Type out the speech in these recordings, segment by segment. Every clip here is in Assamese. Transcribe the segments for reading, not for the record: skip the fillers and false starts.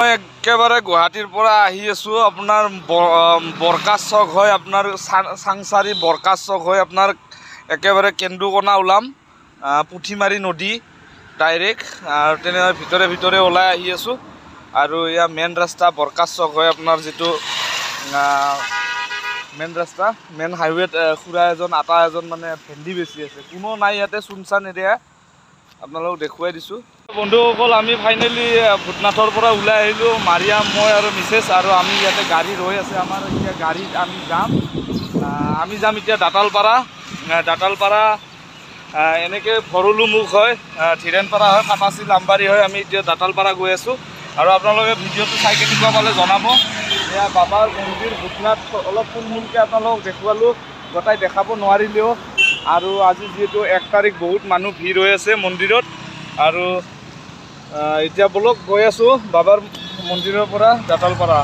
মই একেবাৰে গুৱাহাটীৰ পৰা আহি আছোঁ। আপোনাৰ বৰকা চক হয়, আপোনাৰ চাংচাৰি বৰকা চক হয়, আপোনাৰ একেবাৰে কেন্দুকোনা ওলাম, পুঠিমাৰী নদী ডাইৰেক্ট, আৰু তেনেকৈ ভিতৰে ভিতৰে ওলাই আহি আছোঁ। আৰু এয়া মেইন ৰাস্তা বৰকা চক হয়, আপোনাৰ যিটো মেইন ৰাস্তা, মেইন হাইৱেত খুৰা এজন, আটা এজন মানে ভেন্দি বেচি আছে, কোনো নাই ইয়াতে, চুনচান এৰিয়া, আপোনালোকক দেখুৱাই দিছোঁ। বন্ধুসকল, আমি ফাইনেলি ভূতনাথৰ পৰা ওলাই আহিলোঁ, মাৰিয়াম, মই আৰু মিছেছ। আৰু আমি ইয়াতে গাড়ী ৰৈ আছে আমাৰ, এতিয়া গাড়ীত আমি যাম, আমি যাম এতিয়া দাঁতালপাৰা। দাঁতালপাৰা এনেকৈ ভৰলু মুখ হয়, ধীৰেণপাৰা হয়, কাটাছিল আমবাৰী হয়, আমি এতিয়া দাঁতালপাৰা গৈ আছোঁ। আৰু আপোনালোকে ভিডিঅ'টো চাই কেনেকুৱা পালে জনাব। এয়া বাবাৰ মন্দিৰ ভূতনাথ, অলপ থুলমূলকৈ আপোনালোকক দেখুৱালোঁ, গোটাই দেখাব নোৱাৰিলেও। আৰু আজি যিহেতু 1 তাৰিখ, বহুত মানুহ ভিৰ হৈ আছে মন্দিৰত। আৰু এতিয়া বলক গৈ আছোঁ বাবাৰ মন্দিৰৰ পৰা দাঁতালপাৰা।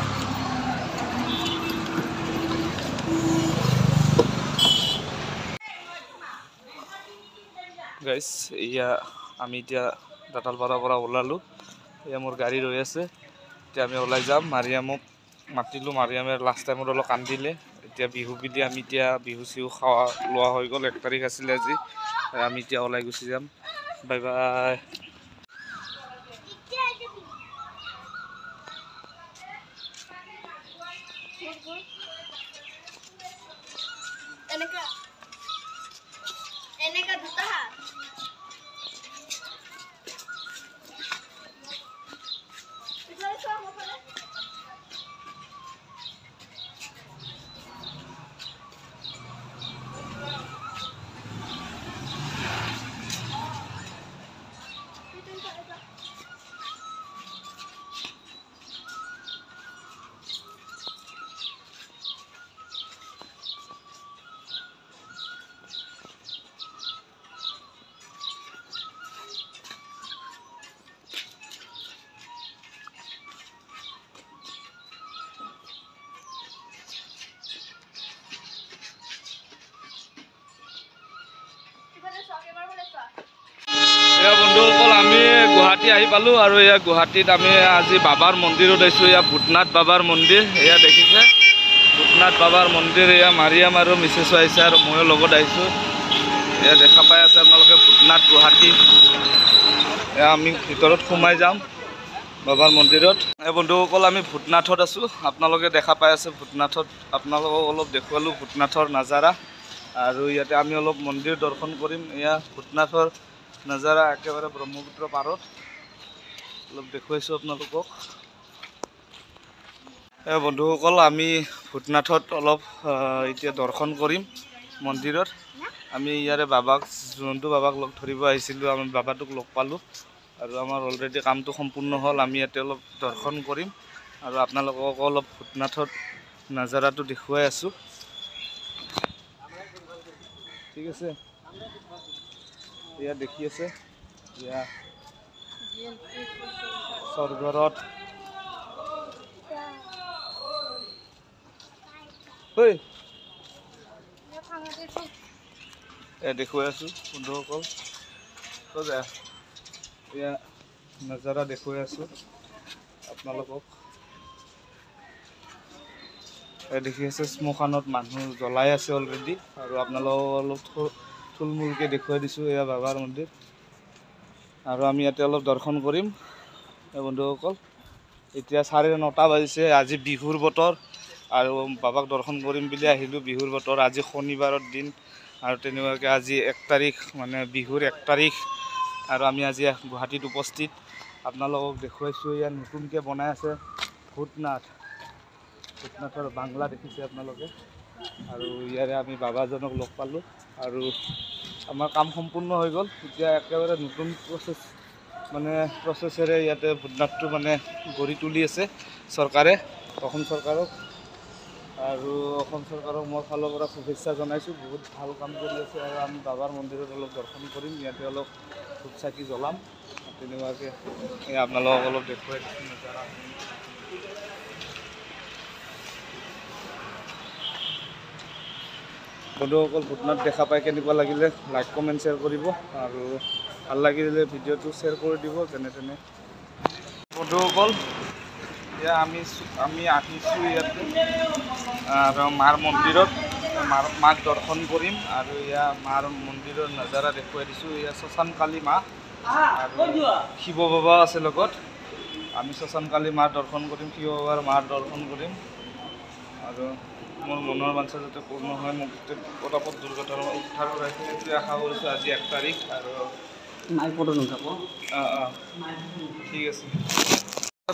গাইছ, এয়া আমি এতিয়া দাঁতালপাৰাৰ পৰা ওলালোঁ। এয়া মোৰ গাড়ী ৰৈ আছে, এতিয়া আমি ওলাই যাম। মাৰিয়ামক মাতিলোঁ, মাৰিয়ামে লাষ্ট টাইমত অলপ কান্দিলে। এতিয়া বিহু বুলি আমি এতিয়া বিহু চিহু খোৱা লোৱা হৈ গ'ল, 1 তাৰিখ আছিলে আজি। আমি এতিয়া ওলাই গুচি যাম, বাই বাই। বন্ধুসকল, আমি গুৱাহাটী আহি পালোঁ। আৰু এয়া গুৱাহাটীত আমি আজি বাবাৰ মন্দিৰত আহিছোঁ। এয়া ভূতনাথ বাবাৰ মন্দিৰ, এয়া দেখিছে ভূতনাথ বাবাৰ মন্দিৰ। এয়া মাৰিয়াম আৰু মিছেছো আহিছে আৰু ময়ো লগত আহিছোঁ। এয়া দেখা পাই আছে আপোনালোকে ভূতনাথ গুৱাহাটী। এয়া আমি ভিতৰত সোমাই যাম বাবাৰ মন্দিৰত। এই বন্ধুসকল, আমি ভূতনাথত আছোঁ, আপোনালোকে দেখা পাই আছে ভূতনাথত। আপোনালোকক অলপ দেখুৱালোঁ ভূতনাথৰ নাজাৰা। আৰু ইয়াতে আমি অলপ মন্দিৰ দৰ্শন কৰিম। এয়া ভূতনাথৰ নাজাৰা একেবাৰে ব্ৰহ্মপুত্ৰ পাৰত অলপ দেখুৱাইছোঁ আপোনালোকক। এই বন্ধুসকল, আমি ভূতনাথত অলপ এতিয়া দৰ্শন কৰিম মন্দিৰত। আমি ইয়াৰে বাবাক, জন্তু বাবাক লগ ধৰিব আহিছিলোঁ, আমি বাবাটোক লগ পালোঁ। আৰু আমাৰ অলৰেডি কামটো সম্পূৰ্ণ হ'ল, আমি ইয়াতে অলপ দৰ্শন কৰিম। আৰু আপোনালোকক অলপ ভূতনাথত নাজাৰাটো দেখুৱাই আছোঁ, ঠিক আছে? এয়া দেখি আছে, এয়া স্বৰ্গৰত। এয়া দেখুৱাই আছোঁ বন্ধুসকল, এয়া নাজাৰা দেখুৱাই আছোঁ আপোনালোকক। দেখি আছে শ্মশানত মানুহ জ্বলাই আছে অলৰেডি। আৰু আপোনালোকক অলপ থুলমূলকৈ দেখুৱাই দিছোঁ এয়া বাবাৰ মন্দিৰ। আৰু আমি ইয়াতে অলপ দৰ্শন কৰিম বন্ধুসকল। এতিয়া 9:30 বাজিছে, আজি বিহুৰ বতৰ। আৰু বাবাক দৰ্শন কৰিম বুলি আহিলোঁ, বিহুৰ বতৰ, আজি শনিবাৰৰ দিন। আৰু তেনেকুৱাকৈ আজি 1 তাৰিখ, মানে বিহুৰ 1 তাৰিখ। আৰু আমি আজি গুৱাহাটীত উপস্থিত। আপোনালোকক দেখুৱাইছোঁ ইয়াত নতুনকৈ বনাই আছে ভূতনাথ, ভূতনাথৰ বাংলা দেখিছে আপোনালোকে। আৰু ইয়াৰে আমি বাবাজনক লগ পালোঁ আৰু আমাৰ কাম সম্পূৰ্ণ হৈ গ'ল। এতিয়া একেবাৰে নতুন প্ৰচেছ, মানে প্ৰচেছেৰে ইয়াতে ভূতনাথটো মানে গঢ়ি তুলি আছে চৰকাৰে, অসম চৰকাৰক। আৰু অসম চৰকাৰক মোৰ ফালৰ পৰা শুভেচ্ছা জনাইছোঁ, বহুত ভাল কাম কৰি আছে। আৰু আমি বাবাৰ মন্দিৰত অলপ দৰ্শন কৰিম, ইয়াতে অলপ ধূপ চাকি জ্বলাম তেনেকুৱাকৈ। আপোনালোকক অলপ দেখুৱাই দিছোঁ নজাৰা। বন্ধুসকল, ভূতনাথ দেখা পাই কেনেকুৱা লাগিলে লাইক কমেণ্ট শ্বেয়াৰ কৰিব। আৰু ভাল লাগিলে ভিডিঅ'টো শ্বেয়াৰ কৰি দিব যেনে তেনে। বন্ধুসকল, এয়া আমি আহিছোঁ ইয়াতে আৰু মাৰ মন্দিৰত মাক দৰ্শন কৰিম। আৰু এয়া মাৰ মন্দিৰৰ নজাৰা দেখুৱাই দিছোঁ। এয়া শ্মশান কালী মা আৰু শিৱ বাবা আছে লগত। আমি শ্মশান কালী মাৰ দৰ্শন কৰিম, শিৱ বাবাৰ মাৰ দৰ্শন কৰিম। আৰু মোৰ মনৰ বাঞ্ছা যাতে পূৰ্ণ হয়, মোক পটাপট দুৰ্ঘটনাৰ উদ্ধাৰ কৰাইছে, সেইটোৱে আশা কৰিছোঁ। আজি 1 তাৰিখ আৰু অঁ ঠিক আছে।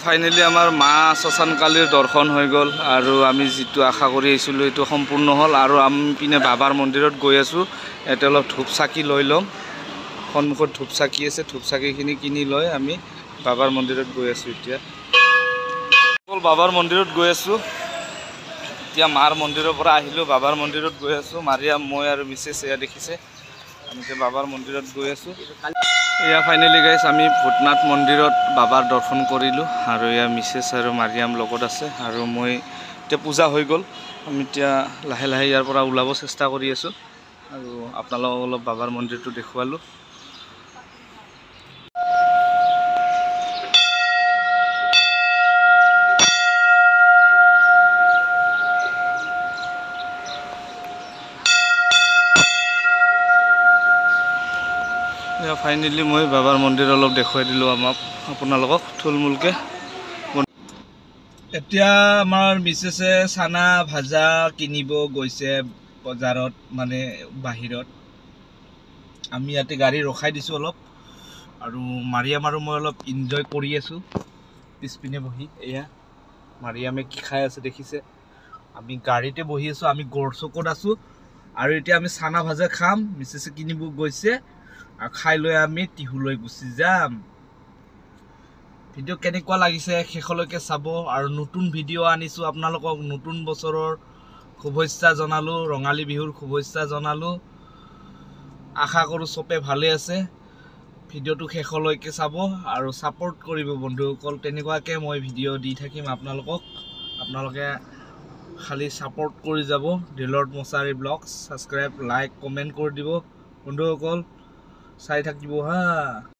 ফাইনেলি আমাৰ মা শ্মশান কালীৰ দৰ্শন হৈ গ'ল আৰু আমি যিটো আশা কৰি আহিছিলোঁ সেইটো সম্পূৰ্ণ হ'ল। আৰু আমি পিনে বাবাৰ মন্দিৰত গৈ আছোঁ। ইয়াতে অলপ ধূপ চাকি লৈ ল'ম। সন্মুখত ধূপ চাকি আছে, ধূপ চাকিখিনি কিনি লৈ আমি বাবাৰ মন্দিৰত গৈ আছোঁ। এতিয়া অকল বাবাৰ মন্দিৰত গৈ আছোঁ। এতিয়া মাৰ মন্দিৰৰ পৰা আহিলোঁ, বাবাৰ মন্দিৰত গৈ আছোঁ। মাৰিয়াম, মই আৰু মিছেছ এয়া দেখিছে, আমি এতিয়া বাবাৰ মন্দিৰত গৈ আছোঁ। এয়া ফাইনেলি গাইছ আমি ভূতনাথ মন্দিৰত বাবাৰ দৰ্শন কৰিলোঁ আৰু এয়া মিছেছ আৰু মাৰিয়াম লগত আছে। আৰু মই এতিয়া পূজা হৈ গ'ল, আমি এতিয়া লাহে লাহে ইয়াৰ পৰা ওলাব চেষ্টা কৰি আছোঁ। আৰু আপোনালোকক অলপ বাবাৰ মন্দিৰটো দেখুৱালোঁ। ফাইনেলি মই বাবাৰ মন্দিৰ অলপ দেখুৱাই দিলোঁ আমাক আপোনালোকক থুলমূলকৈ। এতিয়া আমাৰ মিছেছে চানা ভাজা কিনিব গৈছে বজাৰত, মানে বাহিৰত। আমি ইয়াতে গাড়ী ৰখাই দিছোঁ অলপ আৰু মাৰিয়াম আৰু মই অলপ এনজয় কৰি আছোঁ পিছপিনে বহি। এয়া মাৰিয়ামে কি খাই আছে দেখিছে। আমি গাড়ীতে বহি আছোঁ, আমি গড়চুকত আছোঁ। আৰু এতিয়া আমি চানা ভাজা খাম, মিছেছে কিনিব গৈছে। আৰু খাই লৈ আমি টিহুলৈ গুচি যাম। ভিডিঅ' কেনেকুৱা লাগিছে শেষলৈকে চাব। আৰু নতুন ভিডিঅ' আনিছোঁ আপোনালোকক। নতুন বছৰৰ শুভেচ্ছা জনালোঁ, ৰঙালী বিহুৰ শুভেচ্ছা জনালোঁ। আশা কৰোঁ চবে ভালে আছে। ভিডিঅ'টো শেষলৈকে চাব আৰু ছাপোৰ্ট কৰিব বন্ধুসকল। তেনেকুৱাকৈ মই ভিডিঅ' দি থাকিম আপোনালোকক। আপোনালোকে খালি ছাপোৰ্ট কৰি যাব। দিলৰ্ড Mochahary blogs subscribe, like, comment কৰি দিব বন্ধুসকল। চাই থাকিব হা।